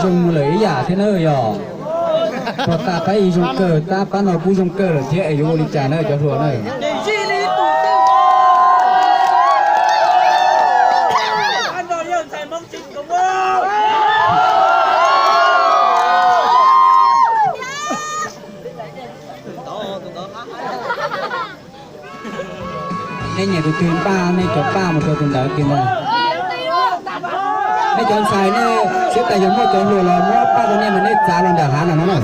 Zoo lawm ib yam thiab na yog. Puag ta pab ib zoo kawg tab pab no kuj zoo kawg lawm thiab es yuav ua li cas na cov hluas na. Nej nyiam tus twg npaj nej cov paj mus rau tus ntawd kiag ntag. Nej cov ntxhais nej siab tas yog muaj cov hluas los muab paj rau nej mas nej txav los nram hav no no na.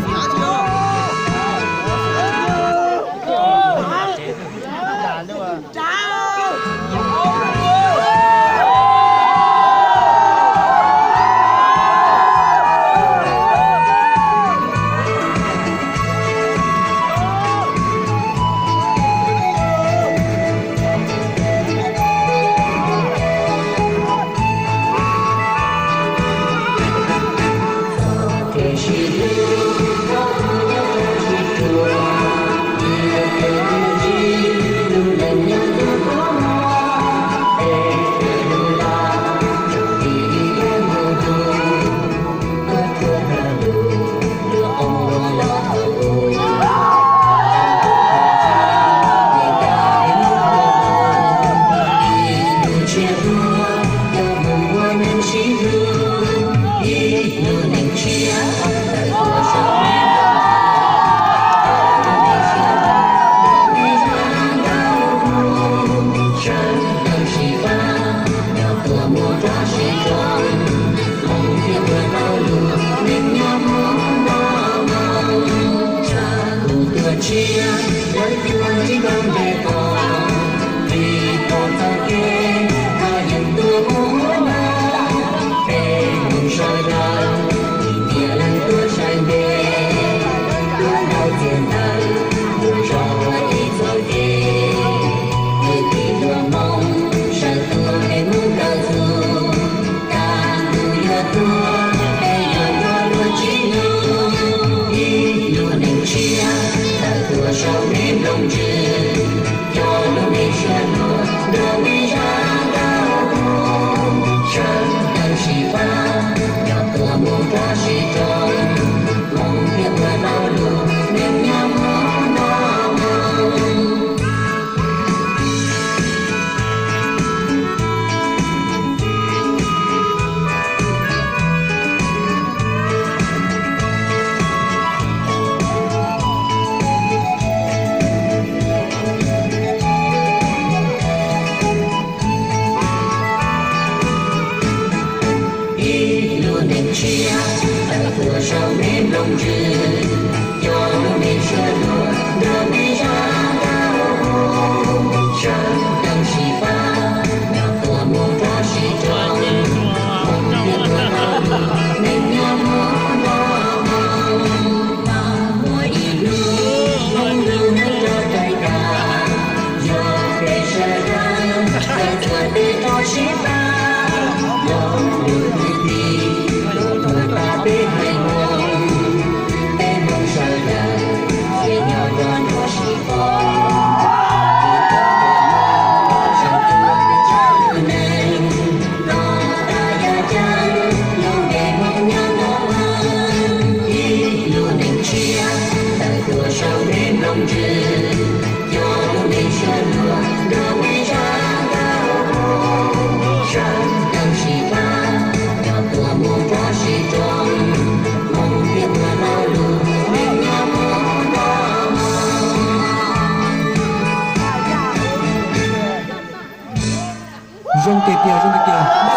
Zoo tiag tiag, zoo tiag tiag.